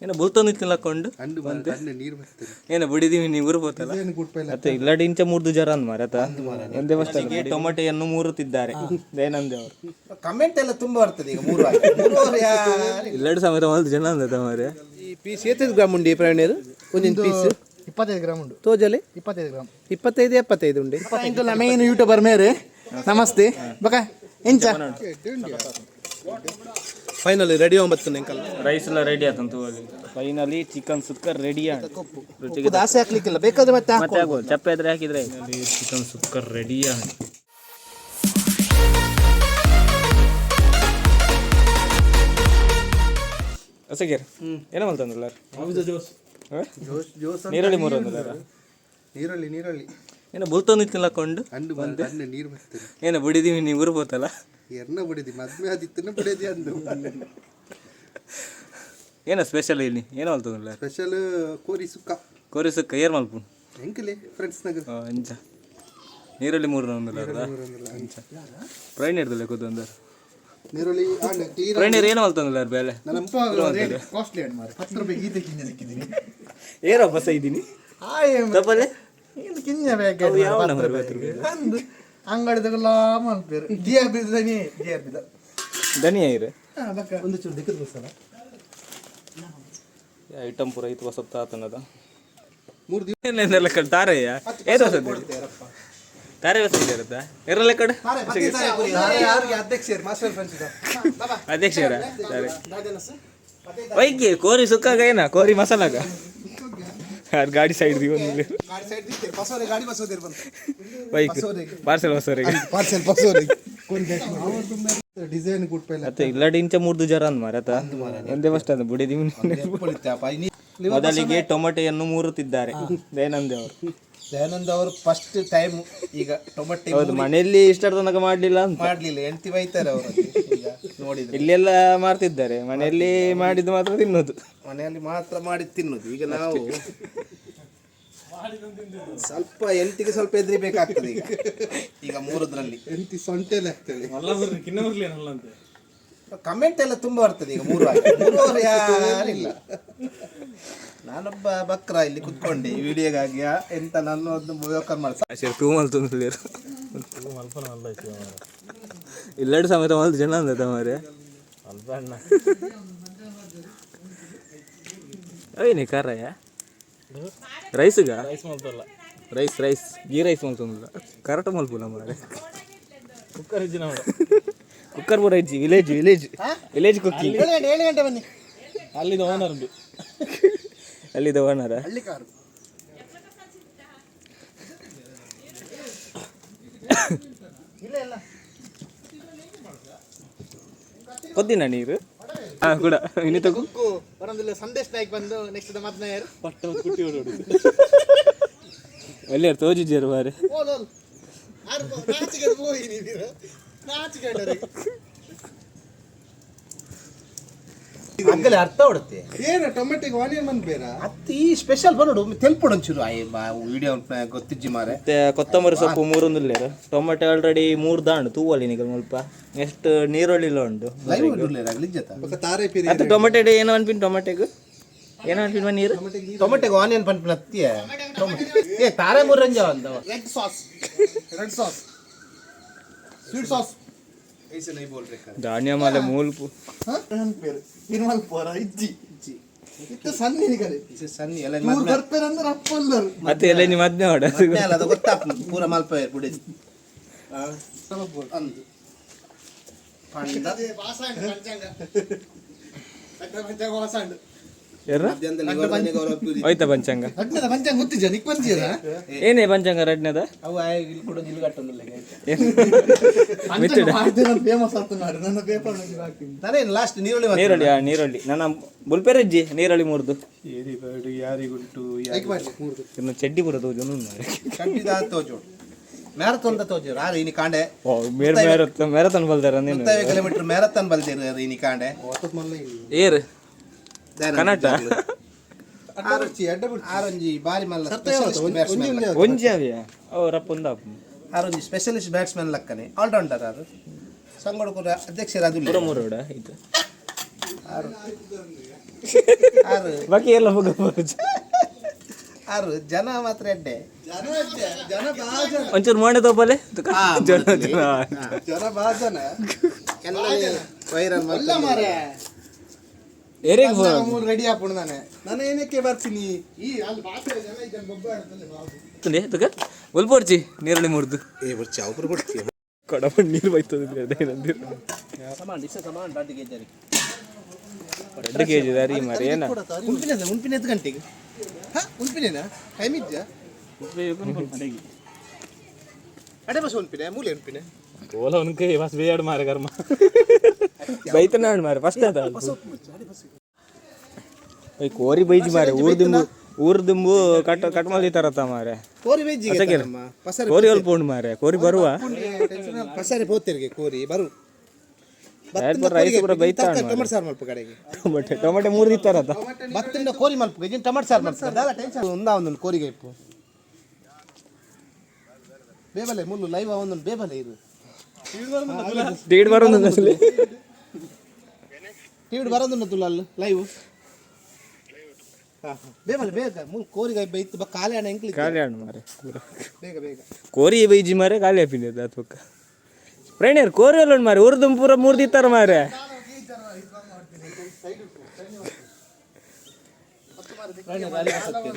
ಏನ ಬುಲ್ತೊಂದಿತ್ತಿನ ಲಕ್ಕೊಂಡು. ಅಂಡು ಕಣ್ಣು ನೀರು ಬರ್ತದೆ. ಏನ ಬುಡಿದೀವಿ ನೀವು ಊರು. ಅತ್ತೆ ಇಲ್ಲಡಿ ಇಂಚ ಮೂರ್ದು ಜರ ಅಂದ್ ಮಾರೆ. ಆತ ಒಂದೇ ಫಸ್ಟ್ ಟೊಮೆಟೊಯನ್ನು ಮೂರುತ್ತಿದ್ದಾರೆ ದಯಾನಂದ ಅವರು. ಕಮೆಂಟ್ ಎಲ್ಲ ತುಂಬಾ ಬರ್ತದೆ ಈಗ. ಮೂರು ಆಯ್ತು. ಮೂರುವರೆ ಯಾರು? ಇಲ್ಲಡಿ ಸಮೇತ ಮಲ್ತು ಜನ ಅಂದ ಮಾರೆ. ಈ ಪೀಸ್ ಏತೈದು ಗ್ರಾಮ್ ಉಂಡಿ ಪ್ರವೀಣರು ಒಂದೊಂದು ಪೀಸ್? 25 ಗ್ರಾಮ್ ಉಂಟು. ತೋಜಲೆ. 25 ಗ್ರಾಮ್. 25 75 ಉಂಡಿ. ಎಂಕಲ್ನ ಮೇನ್ ಯೂಟ್ಯೂಬರ್ ಮೇರೆ, ನಮಸ್ತೆ. ಬಕ ಎಂಚ? ಫೈನಲಿ ರೆಡಿ ಒಂಬತ್ತು ಎಂಕಲ್. ರೈಸ್ ಎಲ್ಲ ರೆಡಿ ಆತಂತು. Finally chicken sukka ready. ರುಚಿಗೆ ದಾಸೆ ಹಾಕ್ಲಿಕ್ಕಿಲ್ಲ, ಬೇಕಾದ್ರೆ ಮತ್ತೆ. ಮತ್ತೆ ಆಗ್ಬೋದು, ಚಪ್ಪೆ ಆದ್ರೆ ಹಾಕಿದ್ರೆ. Chicken sukka ready. ಅಸಗೇರ್ ಏನ ಮಲ್ತಂದ್ರಲ್ಲ? ಜೋಶ್ ಜೋಶ್. ನೀರುಳ್ಳಿ ಮೂರು ಅಂದ್ರಲ್ಲ? ನೀರುಳ್ಳಿ ನೀರುಳ್ಳಿ. ಏನೋ ಬುಲ್ತೊಂದಿತ್ತಿನ ಲಕ್ಕೊಂಡು. ಅಂಡು ಕಣ್ಣು ನೀರು ಬರ್ತದೆ. ಏನ ಬುಡಿದೀವಿ ನೀವು ಊರು ಪೋತಲ್ಲ? ಎರ್ನ ಬಿಡಿದಿ ಮದ್ಮೆ ಆದಿತ್ತನ ಬಿಡದಿ ಅಂದು. ಏನ ಸ್ಪೆಷಲ್ ಇಲ್ಲಿ? ಏನೋ ಮಲ್ತಂದ್ರಲ್ಲ? ಸ್ಪೆಷಲ್ ಕೋರಿ ಸುಕ್ಕ. ಕೋರಿ ಸುಕ್ಕ ಏರ್ ಮಲ್ಪುನ್? ಎಂಕಲೆ ಫ್ರೆಂಡ್ಸ್ ನಗರ. ಅಂಚ ನೀರುಳ್ಳಿ ಮೂರು ಅಂದ್ರಲ್ಲ? ಅಂಚ ಪ್ರೈನ್ ಹಿಡ್ದಲ್ಲ ಕೂತಂದ್ರೆ. ನೀರುಳ್ಳಿ ಅಂಡ್ ಕ್ಲೀನ್. ಪ್ರೈನ್ ಏನು ಮಲ್ತಂದ್ರಲ್ಲ ಬೇಲೆ? ಕಾಸ್ಟ್ಲಿ ಆಡ್ ಮಾರೆ, 10 ರೂಪಾಯಿ ಗೀತೆ ಕಿಂಜ ಸಿಕ್ಕಿದ್ದೀನಿ. ಏರೋ ಬಸ್ ಇದ್ದೀನಿ ತಪ್ಪಲೆ. ಇದು ಕಿಂಜ ಬೇಕು. ಅವು ಯಾವ ನಂಬರ್ 10 ರೂಪಾಯಿ? ಅಂದು ಅಂಗಡಿದಾಗೆಲ್ಲ ಮಲ್ಪೇರು ಜಿ ಆರ್ ಬಿ ದನಿ ಜಿ ಆರ್ ಬಿದ. ಧನಿಯಾ ಇರು. ಬಕ್ಕ. ಒಂದು ಚೂರು ದಿಕ್ಕದ ಬಸ್ಸಲ್ಲ. ಐಟಮ್ ಪೂರ ಇತ್ತು ಹೊಸತ್ತ ಆತನದ. ಮೂರು ದಿವಸ. ಏನೆಲ್ಲ ಕಡೆ ತಾರಯ್ಯ ಏದು ಹೊಸದು ತಾರೆ ಹೊಸ ಇರುತ್ತಾ ಇರಲ್ಲ ಕಡೆ. ಅಧ್ಯಕ್ಷರು ಮಾಸ್ಟರ್ ಫ್ರೆಂಡ್ಸ್. ಅಧ್ಯಕ್ಷರ ತಾರೆ ವೈಕಿ ಕೋರಿ ಸುಕ್ಕಾಗ ಏನ ಕೋರಿ ಮಸಾಲಾಗ ಅದು ಗಾಡಿ ಸೈಡ್ ಒಂದು. ಗಾಡಿ ಸೈಡ್ ಬಸವರೆ ಗಾಡಿ ಬಸವದೇರು ಬಂತು. ಬೈಕ್ ಪಾರ್ಸೆಲ್ ಹೊಸರಿಗೆ. ಪಾರ್ಸೆಲ್ ಬಸವರೆ. ಡಿಸೈನ್ ಗುಡ್ ಪೈಲ. ಅತ್ತೆ ಇಲ್ಲಡಿ ಇಂಚ ಮೂರ್ದು ಜರ ಅಂದ್ ಮಾರೆ. ಆತ ಒಂದೇ ಫಸ್ಟ್ ಅಂದ ಬುಡಿದೀವಿ. ಮೊದಲಿಗೆ ಟೊಮೆಟೊಯನ್ನು ಮೂರುತ್ತಿದ್ದಾರೆ ದಯಾನಂದ ಅವರು. ದಯಾನಂದ್ ಅವರು ಫಸ್ಟ್ ಟೈಮ್ ಈಗ ಟೊಮೆಟೊ. ಹೌದು, ಮನೆಯಲ್ಲಿ ಇಷ್ಟರ ತನಕ ಮಾಡ್ಲಿಲ್ಲ ಅಂತ. ಮಾಡ್ಲಿಲ್ಲ, ಹೆಂಡತಿ ಬೈತಾರೆ ಅವರು ಈಗ ನೋಡಿದ್ರೆ. ಇಲ್ಲೆಲ್ಲ ಮಾರ್ತಿದ್ದಾರೆ, ಮನೆಯಲ್ಲಿ ಮಾಡಿದ್ದು ಮಾತ್ರ ತಿನ್ನೋದು. ಮನೆಯಲ್ಲಿ ಮಾತ್ರ ಮಾಡಿ ತಿನ್ನುದು. ಈಗ ನಾವು ಸ್ವಲ್ಪ ಹೆಂಡತಿಗೆ ಸ್ವಲ್ಪ ಎದ್ರಿ ಬೇಕಾಗ್ತದೆ ಈಗ ಈಗ ಮೂರದ್ರಲ್ಲಿ. ಎಂತಿ ಸೊಂಟೆಲ್ಲ ಆಗ್ತದೆ. ಕಮೆಂಟ್ ಎಲ್ಲ ತುಂಬಾ ಬರ್ತದೆ ಈಗ. ಮೂರು ಆಯ್ತು. ಮೂರುವರೆ ಯಾರಿಲ್ಲ. ನಾನೊಬ್ಬ ಬಕ್ರ ಇಲ್ಲಿ ಕುತ್ಕೊಂಡೆ ಈ ವಿಡಿಯೋಗಾಗಿ. ಎಂತ ನಾನು ಒಂದು ಯೋಚನೆ ಮಾಡಿ. ತೂ ಮಲ್ತೊಂದು ಇಲ್ಲೆರಡು ಸಮೇತ ಮಲ್ತು ಜನ ಅಂದ ಮಾರೆ. ಅಯ್ಯನೇ ಖಾರಯ್ಯ ರೈಸ್ಗ ರೈಸ್ ರೈಸ್ ಗೀ ರೈಸ್ ಮಲ್ತೊಂದಿಲ್ಲ, ಕರೆಕ್ಟ್ ಮಲ್ಪುಲ ಮಾರೆ. ಕುಕ್ಕರ್ ಪೂರ ಇಜ್ಜಿ. Village village village cooking. 7 ಗಂಟೆ, 7 ಗಂಟೆ ಬನ್ನಿ. ಅಲ್ಲಿದ್ದ ಓನರ. ಹಳ್ಳಿ ಕಾರು. ಇಲ್ಲ ಇಲ್ಲ. ಕೊದ್ದಿನ ನೀರು ಹಾ ಕೂಡ ಇನ್ನು ತಗೋ. ಕುಕ್ಕು ಬರೋದಿಲ್ಲ. ಸಂದೇಶ್ ನಾಯ್ಕ್ ಬಂದು ನೆಕ್ಸ್ಟ್ ಮದ್ನಾಯರ್. ಒಳ್ಳೆ ತೋಜಿಜ್ಜರು ಬಾರೆ. ಓಲ್ ಓಲ್ ಆರು ನಾಚಿಕೆ ಹೋಗಿ ನೀವು ನಾಚಿಕೆ. ಅಗ್ಗಲೆ ಅರ್ಥ ಹೊಡುತ್ತೆ. ಏನು ಟೊಮೆಟೊಗೆ ಆನಿಯನ್ ಬಂದ್ ಬೇಡ. ಅತ್ತಿ ಈ ಸ್ಪೆಷಲ್ ಬರೋಡು ತೆಲ್ಪೊಡು ಒಂಚೂರು ವಿಡಿಯೋ ಗೊತ್ತಿಜ್ಜಿ ಮಾರೆ. ಮತ್ತೆ ಕೊತ್ತಂಬರಿ ಸೊಪ್ಪು ಮೂರೊಂದು ಟೊಮೆಟೊ ಆಲ್ರೆಡಿ ಮೂರು ದಾಂಡು ತೂವಲ್ಲಿ ನಿಗಲ್ ಮುಲ್ಪ. ನೆಕ್ಸ್ಟ್ ನೀರುಳ್ಳಿಲ ಉಂಟು. ಲೈವ್ ಉಂಟು ಜೊತೆ. ಬೊಕ ತಾರೆ ಪಿರಿ. ಮತ್ತೆ ಟೊಮೆಟೊ ಏನು ಅನ್ಪಿನ್? ಟೊಮೆಟೊಗೆ ಏನು ಅನ್ಪಿನ್ ನೀರು? ಟೊಮೆಟೊಗೆ ಆನಿಯನ್ ಪನ್ಪಿನ ಅತ್ತಿಯ ಏ ತಾರೆ ಮೂರಂಜ ಒಂದು. Red sauce, red sauce, sweet sauce. ಧಾನ್ಯ ಮಾಲೆ ಮೂಲ್ಪು. ಅನ್ಪೇರು ನಿರ್ಮಲ್ ಪೋರ ಇಜ್ಜಿ ಇಜ್ಜಿ ಇತ್ತು ಸಣ್ಣ ಕಡೆ. ಸನ್ನಿ ಎಲ್ಲ. ಇವ್ರು ಬರ್ತಾರೆ ಅಂದ್ರೆ ಅಪ್ಪಲ್ಲರು. ಮತ್ತೆ ಎಲ್ಲ ನಿಮ್ಮ ಮದ್ನೆ ಮಾಡ. ಅದು ಗೊತ್ತಾಪ್ ಪೂರ ಮಲ್ಪ ಪುಡಿ ಅಂದು ಪಂಡ. ಯಾರ? ಮಧ್ಯಾಹ್ನದಲ್ಲಿ ಇವರನ್ನೇ ಗೌರವ ಪೂರಿ. ಹೋಯ್ತಾ ಪಂಚಾಂಗ? ರಡ್ನದ ಪಂಚಾಂಗ ಗೊತ್ತಿಜ್ಜ ನಿಕ್ ಪಂಚಿಯದ? ಏನೇ ಪಂಚಾಂಗ ರಡ್ನದ? ಅವು ಆಯ್ ಇಲ್ಲಿ ಕೂಡ ನಿಲ್ಗಟ್ಟೊಂದಿಲ್ಲ. ಫೇಮಸ್ ಆಗ್ತದೆ ಮಾಡಿ ನನ್ನ ಪೇಪರ್ ಹಾಕ್ತೀನಿ. ನಾನೇನು ಲಾಸ್ಟ್ ನೀರುಳ್ಳಿ ಮಾತ್ರ. ನೀರುಳ್ಳಿ, ಆ ನೀರುಳ್ಳಿ ನನ್ನ ಬುಲ್ಪೆರಜ್ಜಿ ನೀರುಳ್ಳಿ ಮೂರ್ದು. ಯಾರಿಗುಂಟು? ಮೂರ್ದು. ಇನ್ನು ಚಡ್ಡಿ ಪೂರ ತೋಜು ಮಾರೆ. ಕಟ್ಟಿದ ತೋಜೋಡು ಮ್ಯಾರಥಾನ್ ತೋಜೋಡು ಆರು ಇನಿ ಕಾಂಡೆ. ಓ ಮೇರ್ ಮ್ಯಾರಥಾನ್ ಮ್ಯಾರಥಾನ್ ಬಲ್ದಾರ ನೀನು? 35 ಕಿಲೋಮೀಟರ್ ಮ್ಯಾರಥಾನ್ ಬಲ್ದಿರ ಇನಿ ಕಾಂಡೆ. ಮಲ್ಲ ಇಲ್ಲಿ. ಏರ್ ಕನಾಟ. ಅಡ್ಡ ಬಿಡ್ಚಿ, ಅಡ್ಡ ಬಿಡ್ಚಿ. ಆರೊಂಜಿ ಬಾರಿ ಮಲ್ಲ ಸ್ಪೆಷಲಿಸ್ಟ್ ಬ್ಯಾಟ್ಸ್ಮನ್. ಒಂಜಿ ಅವಿಯ ಅವರಪ್ಪ ಒಂದು. ಆರೊಂಜಿ ಸ್ಪೆಷಲಿಸ್ಟ್ ಬ್ಯಾಟ್ಸ್ಮನ್ ಲಕ್ಕನೆ, ಆಲ್ರೌಂಡರ್ ಆರು ಸಂಗಡ ಕೂಡ ಅಧ್ಯಕ್ಷರು ಅದು. ಪೂರ ಮೂರೋಡ ಇದು. ಆರು ಬಾಕಿ ಎಲ್ಲ ಪುಗ. ಆರು ಜನ ಮಾತ್ರ ಎಡ್ಡೆ. ಜನ ಅಡ್ಡೆ, ಜನ ಬಾ ಜನ. ಒಂಚೂರು ಮೋಣೆ ತೋಪಲೆ. ಹಾ, ಜನ ಮಾಡ್ಲಿ. ಜನ. ಜನ ಬಾ ಜನ. ಎಲ್ಲ ವೈರಲ್. ಅಲ್ಲ ಮಾರ್ರೆ. ಏರಿಯಾಗೆ ಫೋನ್. ಮೂರು ರೆಡಿ ಆಪುಂಡು ನಾನೆ. ನಾನು ಏನಕ್ಕೆ ಬರ್ತೀನಿ ಈ ಅಲ್ಲಿ ಬಾತ್ರೆ ಜನ ಇದ್ದಾನೆ ಬೊಬ್ಬೆ ಆಡ್ತಾನೆ ಬಾಬು. ತುಕ ಒಲ್ಪೋರ್ಚಿ ನೀರುಳ್ಳಿ ಮುರಿದು. ಏ ಬರ್ಚಿ ಅವ್ರು ಬಿಡ್ತೀವಿ. ಕೊಡಬ ನೀರು ಬೈತದೆ. ಸಮಾನ ಇಷ್ಟ ಸಮಾನ 2 ಕೆಜಿ. 2 ಕೆಜಿ ದಾರಿ ಮಾರಿ ಏನ? ಉಣ್ಪಿನ ಉಣ್ಪಿನ ಎತ್ತು ಗಂಟೆಗೆ? ಹಾ, ಉಣ್ಪಿನೇನಾ? ಟೈಮ್ ಇದ್ಯಾ? ಅಡೆ ಬಸ್ ಉಣ್ಪಿನೆ ಮೂಲೆ ಉಣ್ಪಿನೆ. ಓಲ ಉನ್ಕೆ ಬಸ್ ಬೇಯಾಡು ಮಾರೆ ಕರ್ಮ. ಬೈತನ ಮಾರೆ ಫಸ್ಟ್ ಅದ ಕೋರಿ ಬೈಜಿ ಮಾರೆ. ಊರ್ದಿಂಬು ಊರ್ದಿಂಬು ಕಟ್ ಕಟ್ ಮಲ್ದಿತ್ತಾರತ್ತ ಮಾರೆ. ಕೋರಿ ವೆಜ್ಜಿಗೆ ಅತ್ತಗೆ. ನಮ್ಮ ಪಸರಿ. ಕೋರಿ ಅಲ್ಪ ಉಂಡು ಮಾರೆ, ಕೋರಿ ಬರುವ. ಪಸರಿ ಪೋತೆರಿಗೆ ಕೋರಿ ಬರು. ರೈಸ್ ಪೂರ ಬೈತಾ. ಟೊಮೆಟೊ ಸಾರು ಮಲ್ಪ ಕಡೆಗೆ. Tomato tomato ಮೂರ್ದಿತ್ತಾರತ್ತ. ಬತ್ತಿಂದ ಕೋರಿ ಮಲ್ಪ ಜಿನ್ ಟೊಮೆಟೊ ಸಾರು ಮಲ್ಪ ದಾಲ ಟೆನ್ಷನ್ ಒಂದಾ ಒಂದೊಂದು ಕೋರಿಗೆ ಇಪ್ಪು ಬೇಬಲೆ ಮುಲ್ಲು ಲೈವ್ ಒಂದೊಂದು ಬೇಬಲೆ ಇದು. ಡೇಡ್ ಬರೋದು ಅಸಲಿ. ಟಿವಿ ಬರೋದುಂಡ ತುಲ್ಲ ಅಲ್ಲಿ ಲೈವ್ ಬೇಬಲೆ ಬೇಗ ಮುಲ್ ಕೋರಿಗೆ ಬೈತು ಬ ಖಾಲಿ ಹಣ ಎಂಕ್ಲಿ. ಖಾಲಿ ಹಣ್ಣು ಮಾರೆ ಪೂರ. ಬೇಗ ಬೇಗ. ಕೋರಿ ಬೈಜಿ ಮಾರೆ, ಖಾಲಿ ಹಾಪಿನ ಅದು ಪಕ್ಕ ಪ್ರೇಣಿಯರ್ ಕೋರಿ ಅಲ್ಲ ಮಾರೆ, ಊರ್ದು ಪೂರ ಮೂರ್ದಿತ್ತಾರ ಮಾರೆ.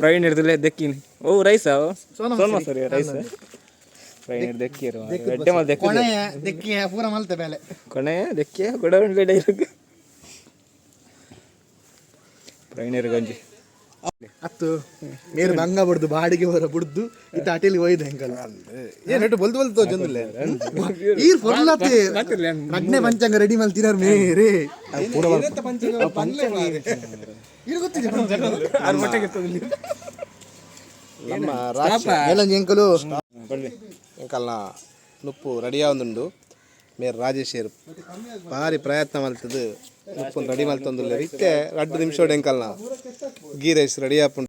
ಪ್ರವೀಣ್ ಇರ್ದಿಲ್ಲ ದೆಕ್ಕಿನಿ. ಓ ರೈಸ್ ಸೋನ ಸರಿ ರೈಸ್ ಪ್ರವೀಣ್ ದೆಕ್ಕಿರು ಎಡ್ಡೆ ಮಲ್ ದೆಕ್ಕ. ಕೊನೆಯ ದೆಕ್ಕಿಯ ಪೂರ ಮಲ್ತೆ ಮೇಲೆ. ಕೊನೆ ದೆಕ್ಕಿಯ ಕೊಡ ಡೈಲಾಗ್ ಪ್ರವೀಣರ್ ಗಂಜಿ. ಅತ್ತು ಮೇರು ಬಂಗ ಬಡ್ದು ಬಾಡಿಗೆ ಹೊರ ಬುಡ್ದು ಇತ್ತ ಅಟೆಲಿ ಒಯ್ದು ಹೆಂಗಲ್ಲ. ಏನ್ ಬಲ್ದು ಬಲ್ದು ತೋಜೊಂದಿಲ್ಲ. ಈರ್ ಫೊರ್ಲತ್ತೆ ರಗ್ನೆ ಪಂಚಾಂಗ ರೆಡಿ ಮಲ್ತಿನಾರ್ ಮೇರೆ. ಇರು ಗೊತ್ತಿದೆ ಪಂಚಾಂಗ. ನಮ್ಮ ರಾಶಿ ಎಲ್ಲ ಎಂಕಲು. ಎಂಕಲ್ನ ನುಪ್ಪು ರೆಡಿ ಆವೊಂದುಂಡು. ಮೇರ್ ರಾಜೇಶ್ ಭಾರಿ ಪ್ರಯತ್ನ ಮಲ್ತದು ನುಪ್ಪು ರೆಡಿ ಮಲ್ತೊಂದುಲ್ಲೆರ್. ಇತ್ತೆ 2 ನಿಮಿಷ ಎಂಕಲ್ನ ಗೀ ರೈಸ್ ರೆಡಿ ಆಪುಂಡು.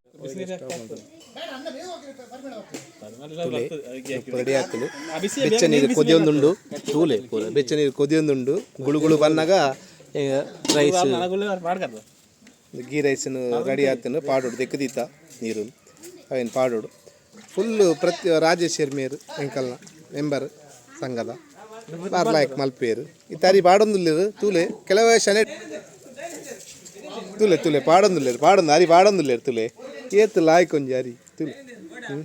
ತುಲೆ ನುಪ್ಪು ರೆಡಿ ಆಗ್ತದೆ. ಬೆಚ್ಚ ನೀರು ಕೊದಿಯೊಂದುಂಡು ತೂಲೆ ಪೂರ. ಬೆಚ್ಚ ನೀರು ಕೊದಿಯೊಂದುಂಡು. ಗುಳುಗುಳು ಬನ್ನಾಗ ರೈಸ್ ಗೀ ರೈಸ್ನು ರೆಡಿ ಆಗ್ತದೆ. ಪಾಡೋಡು ದೆಕ್ಕದೀತ ನೀರು ಅವೇನು ಪಾಡೋಡು ಫುಲ್ಲು. ಪ್ರತಿ ರಾಜೇಶ್ ಮೇರ್ ಎಂಕಲ್ನ ಮೆಂಬರ್ ಸಂಘದ ಬಾರ್ ಲಾಯಕ್ ಮಲ್ಪೇರು. ಈ ತಾರಿ ಪಾಡೊಂದುಲ್ಲೆರ್ ತೂಲೆ. ಕೆಲವೇ ಶನೆ ತುಲೆ ತುಲೆ ಪಾಡೊಂದುಲ್ಲೆರ್ ಪಾಡೊಂದು ಅರಿ ಪಾಡೊಂದುಲ್ಲೆರ್ ತುಲೆ ಏತ್ ಲಾಯ್ಕ್ ಒಂಜಿ ಅರಿ ತುಲೆ ಹ್ಮ್.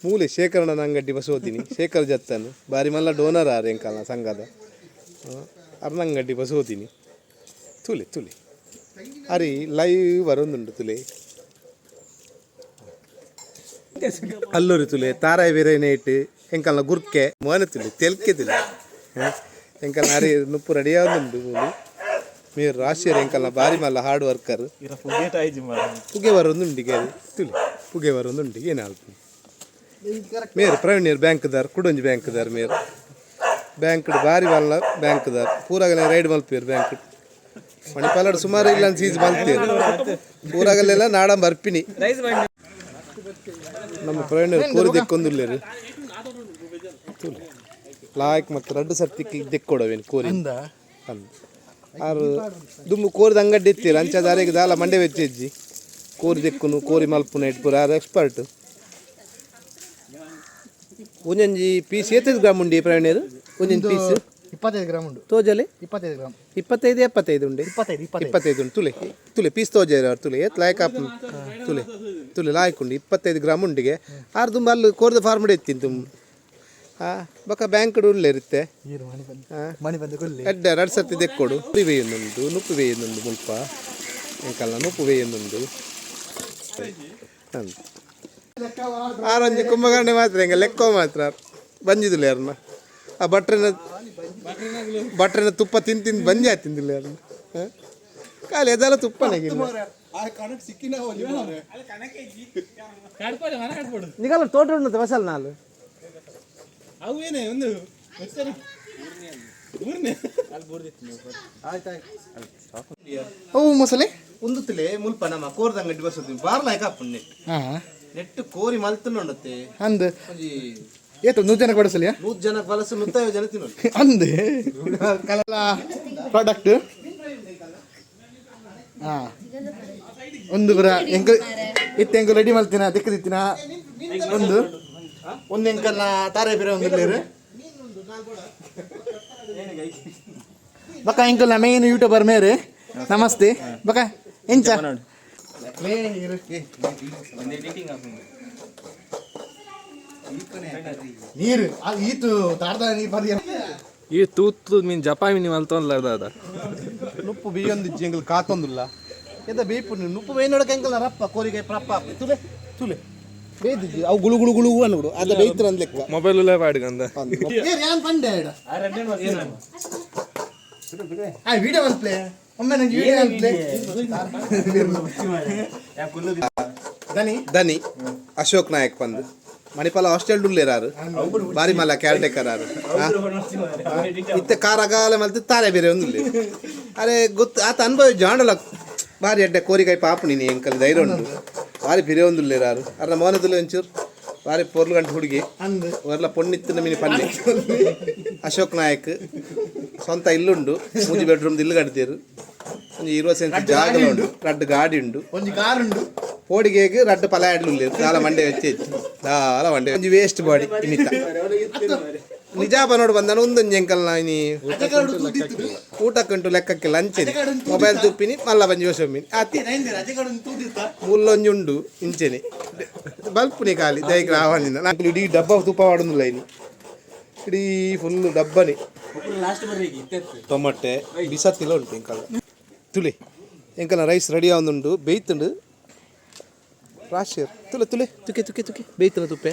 ಮೂಲೆ ಶೇಖರಣನ ಅಂಗಡಿ ಬಸೋದಿನಿ ಶೇಖರ್ ಜತ್ತನ್ ಬಾರಿ ಮಲ್ಲ ಡೋನರ್ ಆರ್ ಎಂಕಲ್ನ ಸಂಘದ ಅರ್ನಂಗಡ್ಡಿ ಬಸೋದಿನಿ. ತುಲೆ ತುಲೆ ಅರಿ ಲೈವ್ ಬರೊಂದುಂಡು ತುಲೆ. ಅಲ್ಲೂರಿ ತುಲೆ ತಾರಾಯಿ ಬೇರೆ ಇಟ್ಟು ಎಂಕಲ್ನ ಗುರ್ಕೆ ಮೋನೆ ತುಲೆ ತೆಲ್ಕೆ ತುಲೆ ಎಂಕಲ್ನ ಅರಿ ನುಪ್ಪು ರೆಡಿ ಆವೊಂದುಂಡು. ಮೂಲು ಮೇರ್ ರಾಶಿಯರ್ ಎಂಕಲ್ನ ಬಾರಿ ಮಲ್ಲ ಹಾರ್ಡ್ ವರ್ಕರ್. ಪುಗೆ ಬರೊಂದುಂಡು ಅದು ತುಲೆ ಪುಗೆ ಬರೊಂದುಂಡು. ಏನು ಆಲ್ಪು ಮೇರ್ ಪ್ರವೀಣ್ ಬ್ಯಾಂಕ್ದಾರ್ ಕುಡೊಂಜಿ ಬ್ಯಾಂಕ್ದಾರ್ ಮೇರ್ ಬ್ಯಾಂಕ್ ಬಾರಿ ಮಲ್ಲ ಬ್ಯಾಂಕ್ದಾರ್ ಪೂರಾಗಲೆ ರೈಡ್ ಮಲ್ಪೇರು. ಬ್ಯಾಂಕ್ ಮಣಿಪಾಲಡ್ ಸುಮಾರು ಇಲ್ಲ ಸೀಸ್ ಮಲ್ತೇರು ಪೂರಾಗಲೆಲ್ಲ ನಾಡ ಬರ್ಪಿನಿ. ನಮ್ಮ ಪ್ರವೀಣ್ ಕೋರಿ ದೆಕ್ಕೊಂದುಲ್ಲೇರು ತುಲೆ ಲಾಯ್ಕ್ ಮತ್ತು ರಡ್ಡು ಸರ್ತಿ ದೆಕ್ಕೊಡವೇನು ಕೋರಿ ಅಂದ ಆರು ದುಮ್ಮು ಕೋರಿದ ಅಂಗಡಿ ಇತ್ತೀರ ಅಂಚ ದಾರಿಗೆ ದಾಲ ಮಂಡೆ ವೆಚ್ಚೆಜ್ಜಿ ಕೋರಿ ದೆಕ್ಕುನು ಕೋರಿ ಮಲ್ಪುನ ಇಟ್ಪುರ ಆರು ಎಕ್ಸ್ಪರ್ಟ್. ಒಂಜೊಂಜಿ ಪೀಸ್ ಏತೈದು ಗ್ರಾಮ್ ಉಂಡಿ ಪ್ರವೀಣರು ಒಂಜೊಂಜಿ ಪೀಸ್? 25 ಗ್ರಾಮ್ ಉಂಡು. ತೋಜಲೆ. 25 ಗ್ರಾಮ್. 25 75 ಉಂಡೆ. 25 25. 25 ಉಂಡು. ತುಲೆ ತುಲೆ ಪೀಸ್ ತೋಜಾರ ತುಲೆ ಏತ್ ಲಾಯ್ಕ್ ಆಪ್ ತುಲೆ ತುಲೆ ಲಾಯ್ಕ್ ಉಂಡು. 25 ಗ್ರಾಮ್ ಉಂಡಿಗೆ. ಆರು ತುಂಬ ಅಲ್ಲಿ ಕೋರ್ದ ಫಾರ್ಮ್ ಎತ್ತೀನಿ ತುಂಬ ಹಾಂ ಬೊಕ್ಕ ಬ್ಯಾಂಕ್ ಉಳ್ಳೇರುತ್ತೆ. ಈರು ಮಣಿ ಬಂದು ಹಾಂ. ಮಣಿ ಬಂದು ಕೊಲ್ಲಿ. ಎಡ್ಡೆ ರಡ್ ಸರ್ತಿ ದೆಕ್ಕೊಡು. ಉರಿ ಬೇಯೊಂದುಂಡು ನುಪ್ಪು ಬೇಯೊಂದುಂಡು ಮುಲ್ಪ ಎಂಕಲ್ನ ನುಪ್ಪು ಬೇಯೊಂದುಂಡು. ಅಂದ್ ಆರೊಂಜಿ ಕುಂಭಕರ್ಣೆ ಮಾತ್ರ ಎಂಗ ಲೆಕ್ಕೋ ಮಾತ್ರ ಬಂಜಿದಿಲ್ಲ ಯಾರನ್ನ. ಆ ಭಟ್ರನ ಭಟ್ರನ ತುಪ್ಪ ತಿಂದು ತಿಂದು ಬಂಜಿ ತಿಂದಿಲ್ಲ ಯಾರನ್ನ ಖಾಲಿ ಅದೆಲ್ಲ ತುಪ್ಪನೇ. ಆ ಕಣಕ್ ಸಿಕ್ಕಿನ ಹೋಲಿ ಮಾರ್ರೆ. ನಿಗಲ್ಲ ತೋಟ ಉಂಟು ಬಸಲ್ ನಾಲು. ಅವು ಏನೇ ಒಂದು ಊರ್ನೆ. ಅವು ಮೊಸಳೆ. ಉಂದುತ್ತಲೇ ಮುಲ್ಪ ನಮ್ಮ ಕೋರ್ದ ಅಂಗಡಿ ಬಸೋದು ಬಾರ್ ಲಾಯ್ಕ್ ಆಪುಂಡು ನೆಟ್ ನೆಟ್ ಕೋರಿ ಮಲ್ತುಂಡುತ್ತೆ. ಅಂದ್. ಒಂಜಿ ಏತು 100 ಜನ ಕೊಡಸಲಿಯಾ? 100 ಜನ ಬಲಸು 150 ಜನ ತಿನ್ನೋದು. ಅಂದೆ ಕಲಲ ಪ್ರಾಡಕ್ಟ್. ಹಾಂ. ಒಂದು ಪುರ ಎಂಕ್ ಇತ್ತೆ ಎಂಕ್ ರೆಡಿ ಮಲ್ತಿನ ದಿಕ್ಕದಿತ್ತಿನ ಒಂದು ಒಂದು ಎಂಕಲ್ನ ತಾರೆ ಬೇರೆ ಒಂದು ಇಲ್ಲೇರು. ಬಕ್ಕ ಎಂಕಲ್ನ ಮೇನ್ ಯೂಟ್ಯೂಬರ್ ಮೇರೆ. ನಮಸ್ತೆ ಬಕ್ಕ ಎಂಚ. ನೀರು ಅದು ಈತು ತಾರ್ದ ನೀರು ಪರ್ಯ. ಈ ತೂತು ಮೀನ್ ಜಪಾ ಮೀನ್ ಮಲ್ತೊಂದ್ಲ ದಾದ. ನುಪ್ಪು ಬೀಯೊಂದಿಜ್ಜಿ, ಎಂಕಲ್ ಕಾತೊಂದುಲ್ಲ. ಎಂತ ಬೇಪು ನುಪ್ಪು ಬೇಯ್ನೋಡಕ್ಕೆ ಎಂಕಲ್ನ ರಪ್ಪ ಕೋರಿಗೆ ರಪ್ಪ ತುಲೆ ತುಲೆ ಬೇಯ್ದಿಜ್ಜಿ ಅವು ಗುಳು ಗುಳು ಗುಳು ಅನ್ಬಿಡು ಅದ ಬೇಯ್ತಿರ ಲೆಕ್ಕ. ಮೊಬೈಲ್ ಪಾಡ್ಗಂದ. ಯಾನ್ ಪಂಡೆ ಇಡ ಆ ವಿಡಿಯೋ ಮಲ್ಪ್ಲೆ ಒಮ್ಮೆ, ನಂಗೆ ವಿಡಿಯೋ ಮಲ್ಪ್ಲೆ ದನಿ. ದನಿ ಅಶೋಕ್ ನಾಯಕ್ ಬಂದು ಮಣಿಪಾಲ ಹಾಸ್ಟೆಲ್ ಉಲ್ಲೇರಾರು, ಬಾರಿ ಮಲ್ಲ ಕೇರ್ ಟೇಕರ್ ಆರು. ಇತ್ತೆ ಕಾರ್ ಅಗಾಲ ಮಲ್ತು ತಾರೆ ಬೇರೆ ಒಂದು. ಅರೆ ಗೊತ್ತು ಆತ ಅನುಭವ ಜಾಂಡಲ ಬಾರಿ ಅಡ್ಡೆ ಕೋರಿಕಾಯಿ ಪಾಪು ನೀನು ಎಂಕಲ್ ಧೈರ್ಯ ಉಂಟು. ಬಾರಿ ಪಿರೆ ಒಂದು ಉಲ್ಲೇರಾರು ಅರ್ನ ಮೋನದಲ್ಲಿ ಒಂಚೂರು ಬಾರಿ ಪೊರ್ಲು ಗಂಟು ಹುಡುಗಿ. ಅಂದ್. ವರ್ಲ ಪೊಣ್ಣಿತ್ತಿನ ಮಿನಿ ಪಲ್ಲೆ. ಅಶೋಕ್ ನಾಯಕ್ ಸ್ವಂತ ಇಲ್ಲುಂಡು, ಮೂಜಿ ಬೆಡ್ರೂಮ್ ಇಲ್ಲು ಕಟ್ತೀರು. ಒಂಜಿ 20 ಸೆಂಟ್ ಜಾಗಲ ಉಂಡು, ರಡ್ಡು ಗಾಡಿ ಉಂಡು. ಒಂಜಿ ಕಾರ್ ಉಂಡು. ಪೋಡಿಗೆಗ್ ರಡ್ಡು ಪಲ ಆಡ್ಲು ದಾಲ ಮಂಡೆ ಹೆಚ್ಚು ದಾಲ ಮಂಡೆ ಒಂಜಿ ವೇಸ್ಟ್ ಬಾಡಿ ಇನ್ನಿತ ನಿಜ ನೋಡು ಬಂದನು ಒಂದೊಂಜಿ ಎಂಕಲ್ನ ಇನಿ ಊಟಕ್ಕುಂಟು ಲೆಕ್ಕಕ್ಕೆ ಲಂಚ್ ಮೊಬೈಲ್ ತುಪ್ಪಿನಿ ಮಲ್ಲ ಬಂಜಿ ಯೋಸೊಮ್ಮಿನಿ ಆತಿ. ಮುಲ್ಲೊಂಜಿ ಉಂಡು ಇಂಚೆನೆ ಬಲ್ಪುನಿ ಖಾಲಿ ದೈಕ್ ರಾವಣಿಂದ ನಾಲ್ಕು ಇಡೀ ಡಬ್ಬ ತುಪ್ಪ ವಾಡೊಂದುಲ್ಲ ಇನಿ ಇಡೀ ಫುಲ್ ಡಬ್ಬನಿ. ಟೊಮಟೆ ಬಿಸತ್ತಿಲ ಉಂಟು ಎಂಕಲ್ನ. ತುಳಿ ಎಂಕಲ್ನ ರೈಸ್ ರೆಡಿ ಆವೊಂದುಂಡು, ಬೇಯ್ತುಂಡು ರಾಶಿಯರ್. ತುಲೆ ತುಲೆ ತುಕೆ ತುಕೆ ತುಕೆ ಬೇಯ್ತುನ ತುಪ್ಪೆ.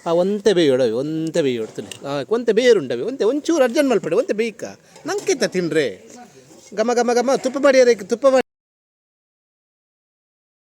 ಆ ಒಂತೆ ಬೇಯೋಡವಿ, ಒಂತೆ ಬೇಯೋಡು ತುಲೆ. ಆ ಒಂತೆ ಬೇರುಂಡವಿ, ಒಂತೆ ಒಂಚೂರು ಅರ್ಜನ್ ಮಲ್ಪಡೆ, ಒಂತೆ ಬೇಯ್ಕ ನಂಕಿತ್ತ ತಿನ್ರೆ. ಘಮ ಘಮ ಘಮ ತುಪ್ಪ ಮಾಡಿಯರೆ ತುಪ್ಪ ಮಾಡಿ.